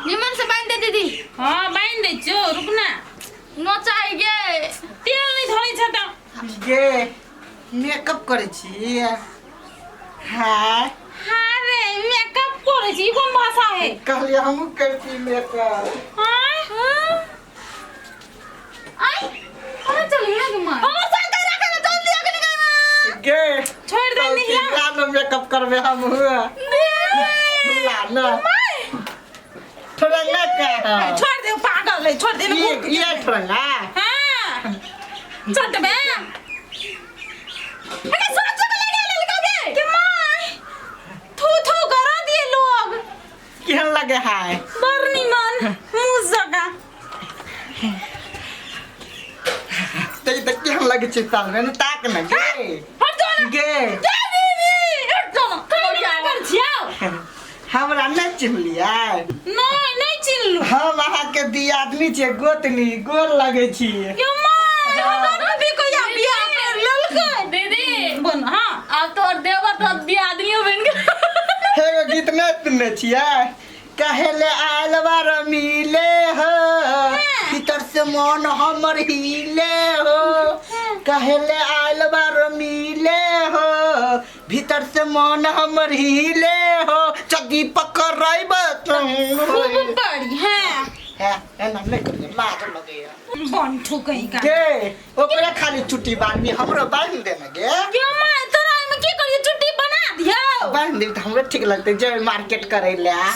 निमन से बांध दे दीदी। हाँ, बांधि दै छियौ, रुक ना। नोचाइ गे। तेल नहि धरै छै तऽ। गे, मेकअप करै छी? हाँ। हाँ रे, मेकअप करै छी, ई कोन भाषा है? कहलियै हमहूँ करती मेकअप। हाँ। आई, कहाँ चल गेलै गे माँ? हमर संग कहि राखै ने, जल्दी आके निकल। गे, छोड़ि दे निहिया। ला न, मेकअप करबै हमहूँ, ला न। ठोरंगा का है? छोड़ दे, पागल है, छोड़ दे। ये ठोरंगा। हाँ, चल बे। अरे सोच के ले गेल गे। के माय, थू थू करा दिए लोग। केहन लगे है? बड़ निमन मुँह जका। ते तऽ केहन लगे छै साल में ताक न गे। हट जाओ ना। गे। गे दीदी, हट जाओ ना। कहिया कर छियौ? हमरा नहि चिन्हलियै? नहीं, नहीं चिन्हलू। हम अहाँके दियादनी छियै, गोतनी, गोर लगै छी। के my, हमरा भी कहिया बियाह कर लेलकै? दीदी। बोल, हाँ। आब तोहर देवर तो दियादनियो बनि गेल। एगो गीत नहि सुनने छियै? कहे ले आयल बार मिले हो, भीतर से मन हमर हिले हो। कहे ले आयल बार मिले हो, भीतर से मन हमर हिले हो, जदी पकड़ब। खूब बढ़िया। है एना नहि करियौ, लाज लगैया। बन ठुकई का। गे, ओकरे खाली चुट्टी बान्हबी, हमरो बान्हि दे ने गे। के my, तोरा एहिमे की करियो? चुट्टी बना दियौ? बान्हि देब तऽ हमरो ठीक लगतै, जेबै मार्केट करै लए।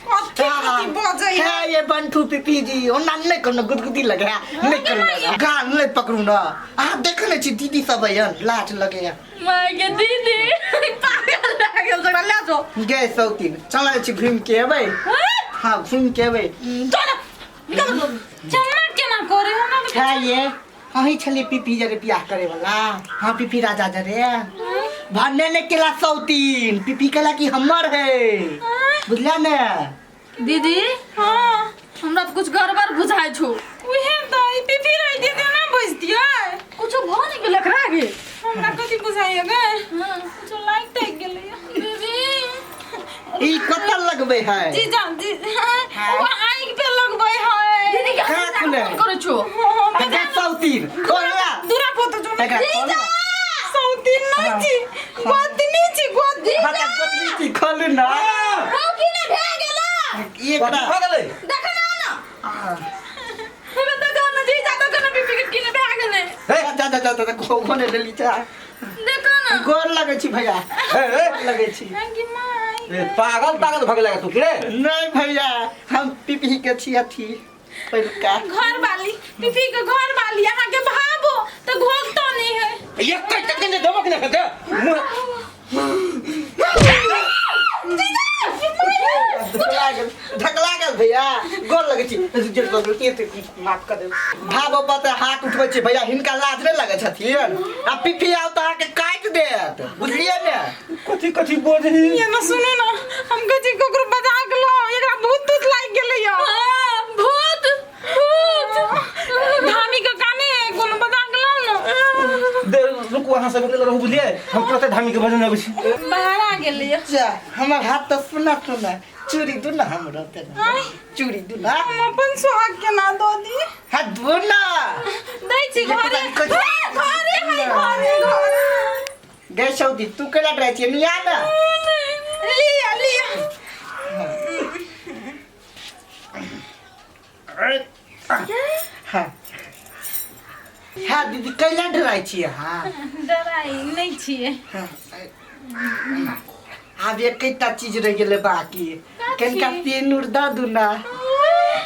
कथी कथी बजै है? है ये बंठू पिपी जी, ओना नहि कोनो गुदगुदी लगे है, नहि करू, गाल नहि पकड़ू न। अहाँ देखे नहि छी, दीदी सब अयन, लाज लगैया। माय के, दीदी पागल भए गेल छै, ले जो। गे सौतीन, चलै छी, घुमि के एबै। हाँ, घुमि के एबै। चल, निकल। चलना केना करे हमरा तऽ? है ये अहीं छलियै पीपी जरे बियाह करे वाला? हाँ, पीपी राजा जरे भन्ने ने केला सौतीन, पीपी केला कि हमर है, बुझला ने? दीदी। हाँ। हमरा तऽ कुछ गड़बड़ बुझाइ छौ। उहे तऽ ई पीपी रहि दियै तऽ ना बुझतियै। कुछो भऽ नहि गेल एकरा गे? हमरा कथी बुझाइए गे? हाँ। कुछो लाइट टाइट गेलै। दीदी। ई कतऽ लगबै है? जी जा जी, हाँ, वो आँखि पे लगबै है। दीदी के कहाँ खुले? फोन करै छौ। एकरा सौतीन खोलला। दूरा पोतो जो। एकरा खोलला। सौतीन नहीं छी, गोतनी छी, गोतनी। हाँ, तऽ गोतनी छी, खोलू ना। हौ, की ने भए गेला? एकरा भऽ गेलै? देख ना ना, हेबे देखो ना जीजा, देखो ना बीपी के की ने भए गेलै। हे, जा जा जा जा, खोने लेली जा। देखो ना। गोर लगै छी भैया। ए, ए। गोर लगै छी। की माय। ए, पागल तागल भऽ गेलै तू की रे? नहीं भैया, हम पीपी के छी अथी पहिलुका घर वाली, पीपी के घर वाली। अहाँ के भाबो तो घोकतो नहीं है। एक टक ने देबो कि ना दे मुँह। ढकला गेल, ढकला गेल भैया, गोर लगै छी। जे गलती हेतै, माफ कर देब। भाव पर हाथ उठबै छी भैया, हिनका लाज नहि लगै छथिन? आ पीपी आउ तऽ अहाँके काटि देत, बुझलियै ने? कथी कथी बजही? ये ना, सुनू ना, हम कहै छी ककरो बजा के लाओ, एकरा भूत तूत लागि गेलै या। हाँ, भूत भूत। धामी के काने कोनो बजा के लाओ ना। दे, रुकू, अहाँ सब अकेले रहू, बुझलियै? हम तुरते धामी के भजन अबै छी। बाहर आ गेलै या। जा, हमर हाथ तऽ सुना सुना, चूड़ी दू ना हमरो ते। आँय? चूड़ी दू ना। हम अपन सुहाग केना दऽ दी? हाथ दू ना। दै छी। ये घरे पता नहीं कथी- घरे है, घरे घरे। गे सौदी, तू केला डराइ छियै? निया ना। लिया लिया। हाँ हाँ दीदी, कैला डराइ छियै? हाँ। डराइ नहि छियै। हाँ, आब एकटा चीज रहि गेलै बाकी, कनिका सिनुर दऽ दू ना।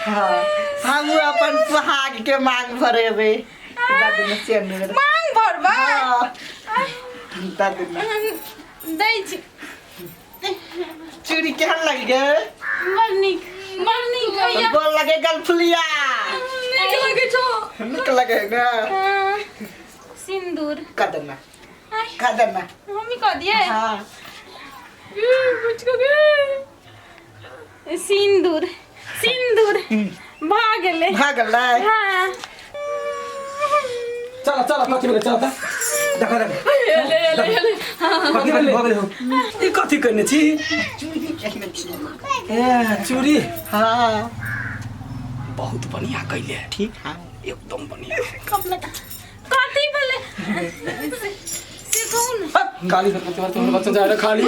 हाँ, हमहूँ अपन सुहाग के मांग भरेबै, दऽ दू ना सिनुर। मांग भरबै? हाँ, दऽ दू ना। दै छी। चूड़ी केहन लागि गेल? बड़ नीक, बड़ नीक होइया। गोर लगे गलफुलिया। नीक लगै छौ। नीक लगे है ना? हाँ, सिन्दूर। कऽ देना। आय, कऽ देना। मम्मी कह दिए। हाँ। कुछ कह गे। सिन्दूर, सिन्दूर भऽ गेलै। भऽ गेलै। हाँ। चल चल, कथी भेलै? चल तऽ। देखा देखा एले एले एले कथी भेलै भऽ गेलै हौ ई कथी कहने छी चूड़ी केने छी ए चूड़ी हाँ बहुत बढ़िया कैले ठीक है एकदम बढ़िया कथी भेलै से कहू ने काली सरपंच वाले तुम्हारे बच्चा जा रहा खाली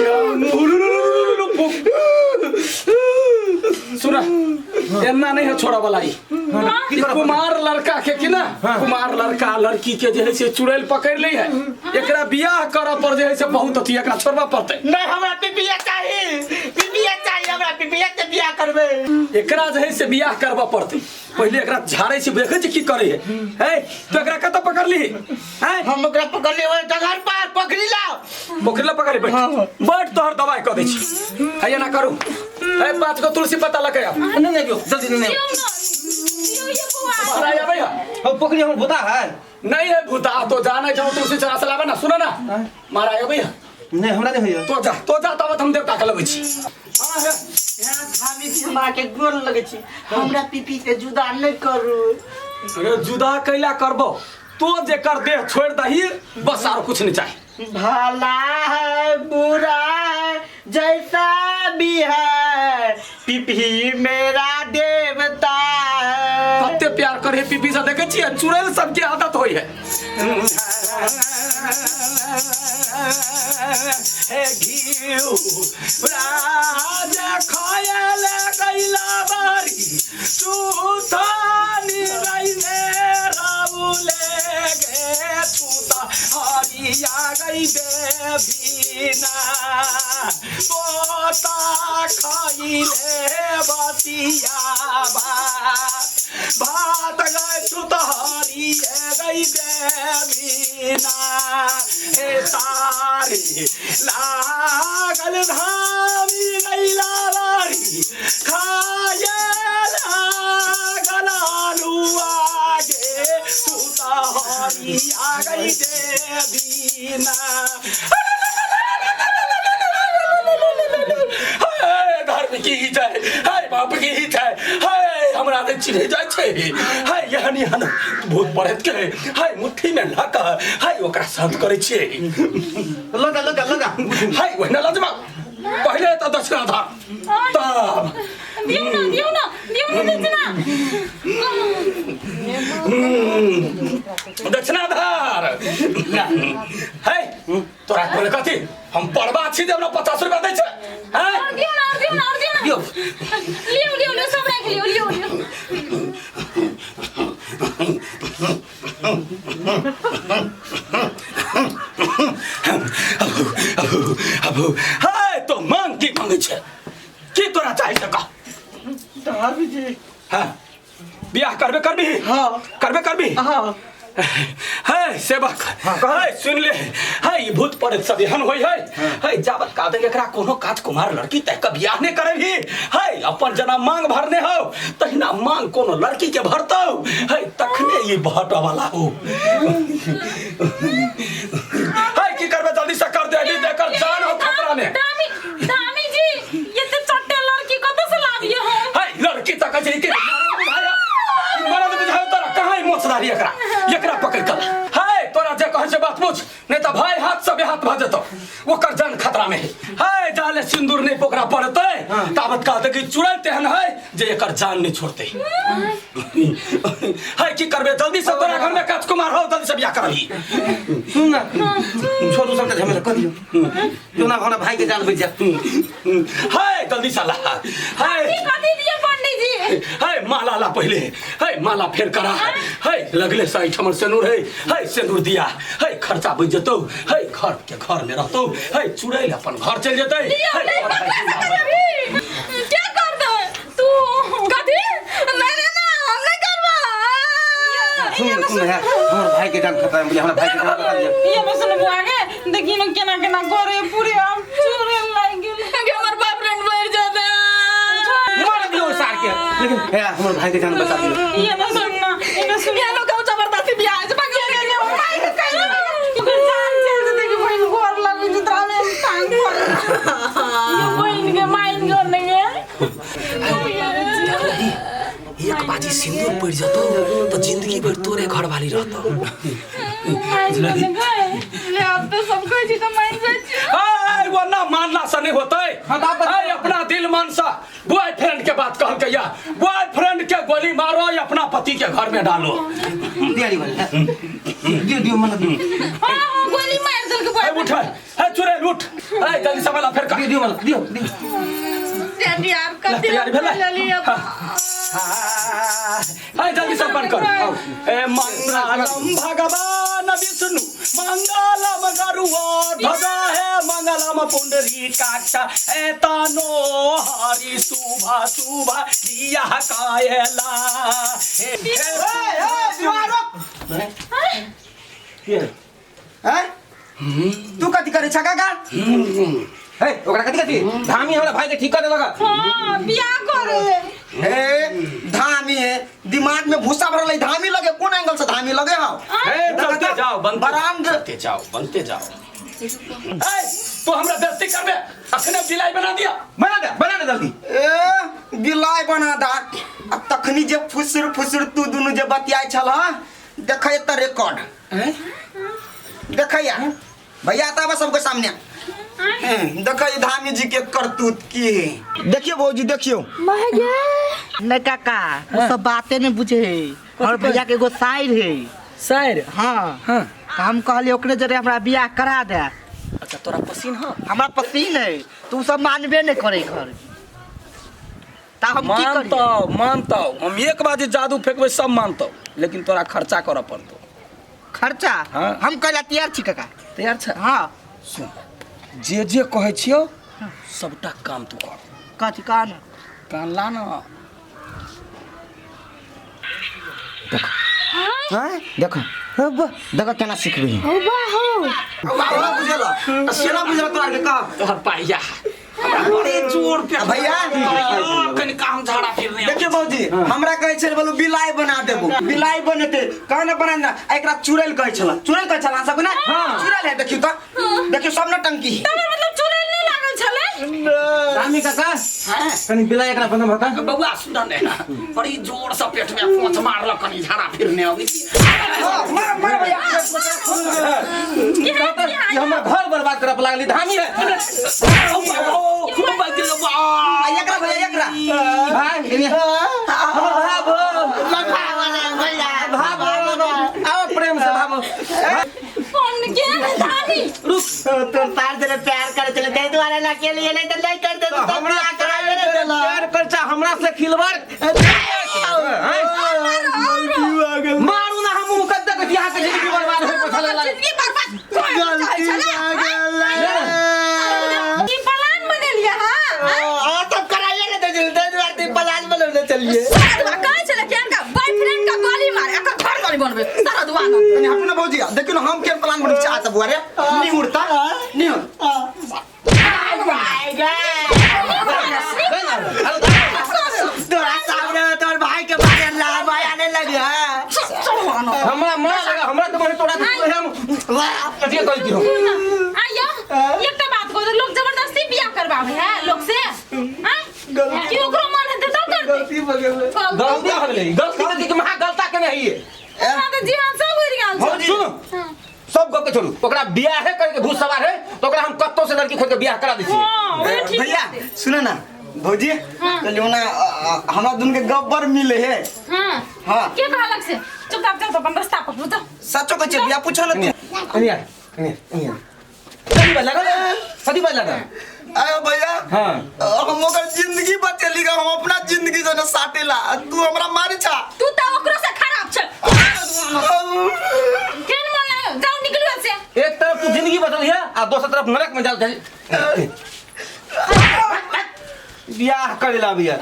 सुना एना नहीं है छोड़ा वाला ई की करब कुमार लड़का के कि ना कुमार लड़का लड़की के जे है से चुड़ैल पकड़ ली है एकरा बियाह करऽ पर जे है से बहुत अथी एकरा छोड़बा पड़तै नहीं हमरा पिपिया चाहिए पिपिया चाहिए हमरा पिपिया के बियाह करबे एकरा जे है से बियाह करबा पड़तै पहिले एकरा झाड़ै छै देखै छै की करै है है तो एकरा कतऽ पकड़ली हैं हम ओकरा पकड़ ले ओए डगर पर पकड़ी लाओ पोखरि लग पकड़े बैठ बैठ तोहर दवाई कऽ दै छी है एना करू है पाँच गो तुलसी पत्ता लऽ आउ नहीं नहीं क्यों जल्दी नहीं दियौ ने दियौ ये बौआ महाराज आबै है हम पोखरी हमर भूता है नहीं है भूता तो जाने जाओ तुलसी चढ़ा से लाबे ना सुनो ना महाराज आबै है नहीं हमरा नहीं होइए तो जा तब हम देवता के लबै छी हाँ है यहाँ भाभी जी हमरा के गोर लगे छी हमरा पीपी से जुदा नहीं करू अरे जुदा कैला करबो तो जेकर देह छोड़ दही बस आर कुछ नहीं चाही भला है बुरा है जैसा भी है पीपी मेरा देवता है कते प्यार करे पीपी से देखे छियै चुड़ैल सबके आदत होई है हे घिउ राज खायल गैला बारी सुथानी गैले राउले गे तू त हरिया गई देवीना तोता खैले बसिया भात गई तू त हरिया गई देवीना हे तारी लागल धामी गैला बारी खाए लागल आलुआ गे तू त हरिया गई देवीना हाय धर्म की जय हाय बाप की जय हाय हमरा नहि चिन्है जाइ छै हाय एहन एहन भूत पड़ैत के हाय मुट्ठी में लऽ कऽ हाय ओकरा शांत करै छियै लगा लगा लगा हाय ओहिना लजबा पहिले तऽ दक्षिणा धार तब दियौ ने दियौ ने दियौ ने दक्षिणा दक्षिणा धार है तोरा कहले कथी हम पढ़बा छी जे हमरा 50 रुपया दै छै हैं और दियौ ने और दियौ ने और दियौ ने दियौ लियौ लियौ लियौ सब राखि लियौ लियौ लियौ अबू अबू अबू हाय तो मांग की मांगे छै की तोरा चाही से कह भाभी जी हाँ बियाह करबे करबी हाँ। करबे करबी हाँ है सेवक है सुन ले है ई भूत प्रेत सब एहन होय है है जाबत कादे एकरा कोनो काज कुमार लड़की तक के बियाह नहि करबही है अपन जना मांग भरने हो तहिना मांग कोनो लड़की के भरतौ है तखने ई भट वाला हो है की करबे जल्दी से कर दे नहीं तो एकर जान हो खतरा में दामी दामी जी ये तो चट्टे लड़की कतऽ से लाबिए हम है लड़की तक छै के मरद बुझाय मरद बुझाय तोरा कहाँ ई मोछदारी एकरा एकरा पकड़ कर है तोरा जे कहै छै बात पूछ नहीं तऽ भाई हाथ से बेहाथ भऽ जेतौ ओकर जान खतरा में है है जाले सिंदूर नहीं पोकरा पड़तै ताबत कहतै कि चुड़ैल तेहन है जे एकर जान नहीं छोड़तै है की करबे जल्दी से तोरा घर में काज कुमार हो जल्दी से बियाह करबही सुन ना छोड़ू सबटा झमेला कऽ दियौ क्यों ना हमरा भाई के जान बचि जायत है जल्दी से ला है कथी दिए पंडित जी है माला ला पहिले है माला फेर करा है लगले से एहिठाम सेनुर है है सेनुर दिया है खर्चा बचि जेतौ है घर के घर में रहतौ है चुड़ैल अपन घर चलि जेतै लियो है, नहीं पकड़ा सकर अभी क्या कर दे तू कथी नहीं नहीं ना हम नहीं करबा सुन सुन यार हमर भाई के जान खतरा में बुझा हमरा भाई के जान बचा लिअ ये में सुन बुआ के देखी न केना केना करे पूरे हम चोरे लाग गेल के हमर बॉयफ्रेंड मर जाता मार दियौ सार के लेकिन हे हमर भाई के जान बचा लिअ ये न सुन ना ये न सुन ये लोग हम जबरदस्ती बियाह से पकड़ के ले मार के कहीं ओकर जान चल जेतै कि बहिन गोर लगै छै तोरा में टांग पर ये बहिन के माइन गोर नहीं है एक बाजी सिंदूर पड़ जतो तो जिंदगी भर तोरे घर वाली रहतो ले अब तो सब कहै छी तऽ मान जाइ छी। ऐ वो ना मानला से नहीं होते। ऐ अपना दिल मन से बॉयफ्रेंड के बात कहल के या बॉयफ्रेंड के गोली मारो या अपना पति के घर में डालो। दियारी वाला दियो दियो मन दियो। हां हां गोली मार देलकै। ऐ उठ, ऐ चुड़ैल उठ, ऐ जल्दी से वाला फेर कर दियो दियो मन दियो दियो। डैडी आप कथी तैयारी भेलै? लेली अब? ऐ जल्दी सब बंद कर। ए मंगलम भगवान विष्णु मंगलम गरुआ ध्वजा है मंगलम पुंडरी काक्षा ए तानो हरि शुभ शुभ दिया कायला। हे ए ए विवाह रोक। के हैं तू कथी करे छ काका? हे ओकरा कथी कथी धामी हमरा भाई के ठीक कर देलक। हां बियाह करे। हे धामी है दिमाग में भूसा भरल है, धामी लगे कोन एंगल से धामी लगे हो? हे चलते जाओ बनते बरामद बनते जाओ बनते जाओ। ए तू हमरा बेइज्जती करबे अखने बिलाई बना दिया। बना दे जल्दी। ए बिलाई बना दा। आ तखनी जे फुसुर फुसुर तू दुनू जे बतियाइ छल देखै त रिकॉर्ड देखैया भैया आता सबके सामने देखै धामी जी के करतूत की है। देखियो भौजी देखियो। नहीं काका वो सब बातें नहीं बुझे है। और भैया के एगो साइर है। साइर? हाँ हाँ। हम कहलिए ओकरे जरे हमरा बियाह करा दे। अच्छा तोरा पसीन है? हमरा पसीन है तू सब मानबे नहीं करे घर ता हम की करी? मानतो मानतो हम एक बार जे जादू फेंकबे सब मानतो लेकिन तोरा खर्चा करऽ पड़तो। खर्चा? हाँ। हम कहला तैयार छी काका। तैयार छ? हाँ। सुन जे जे कहै छियो सबटा काम तू कर। कथी कान? कान ला ना। हां देखो देखो केना सिखबी। हो हो बुझल सेना बुझल तोरा के कह तोहर पाइया हमरा बड़े जोर पे भैया कनि काम झाड़ा फिरने। देखियो भौजी हमरा कहै छल बोलू बिलाई बना देबो बिलाई बनेते कहना ना बना ना एकरा चुड़ैल कहै छल चुड़ैल कहै छल अहाँ सब ना। चुड़ैल है देखियो त देखियो सब न टंकी है। तकर मतलब चुड़ैल नहीं लागल छलै? धामी काका कनि बिलाई एकरा बनम होता। बौआ सुन ने बड़ी जोर से पेट में पोंछ मारलक कनि झाड़ा फिरने अबै। मार मार भैया ये हमर घर बर्बाद करब लागली धामी है। एकरा भैया एकरा भाई हमर भाभो भैया भाभो आओ प्रेम से भाभो। फोन के धामी रुक तोर तार जरे प्यार करे चले ते दुआरे ला के लिए नहीं त नहीं कर दे तो हमरा बियाह कराबे नहीं देला। प्यार करचा हमरा से खिलवाड़ मारू ना हम मुकद्दर के बियाह के जिंदगी बर्बाद हो पछल लागे। जिंदगी बर्बाद की प्लान बनेलिए। हां आ तब कराइए ने दे दे दुआरे ते प्लान बनौने चलिए। सारा दुआ कहै छलै कि अनका बॉयफ्रेंड का गोली मार एकर घर गोली बनबे सारा दुआ न। कनि हटू ना भौजी देखियो ना हम केन प्लान बनबै छी। आ त बुआ रे नहीं उड़ता नहीं तोरा सामने तोर भाई के मारे ला भाई आने लगे है। हमरा मार लगा हमरा तो मने तोड़ा हम कथि कह दियो। आइयो एकटा बात कहू लोग जबरदस्ती बियाह करबाबै है लोग से हां कि ओकरो मन हेतै तब करतै। गलती भऽ गेलै गलती भऽ गेलै गलती के कि महा गलता के नहीं है। हां त जी हां सब उड़ि गेल भौजी सुनो सब गप के छोड़ू ओकरा बियाहे करे के भूत सवार है तो ओकरा हम कत्तो से लड़की खोज के बियाह करा दै छी। हां ठीक भैया सुन ना भौजी कहलियो ना हमरा दुन के गब्बर मिले है। हां हां के कहलक से चुपचाप चल अपन रास्ता पकड़ू त सचो कहै छियै भैया पूछो ना तू। कनिया कनिया कनिया कथी बाज लागल कथी बाज लागल? आयो भैया हां हम ओकर जिंदगी बचेली हम अपना जिंदगी जने साटेला तू हमरा मारे छा। तू त ओकरो से खराब छ केन मन लागल जाओ निकलू से। एक तरफ तू जिंदगी बदल है आ दोसर तरफ नरक में जाल बियाह करेला भैया।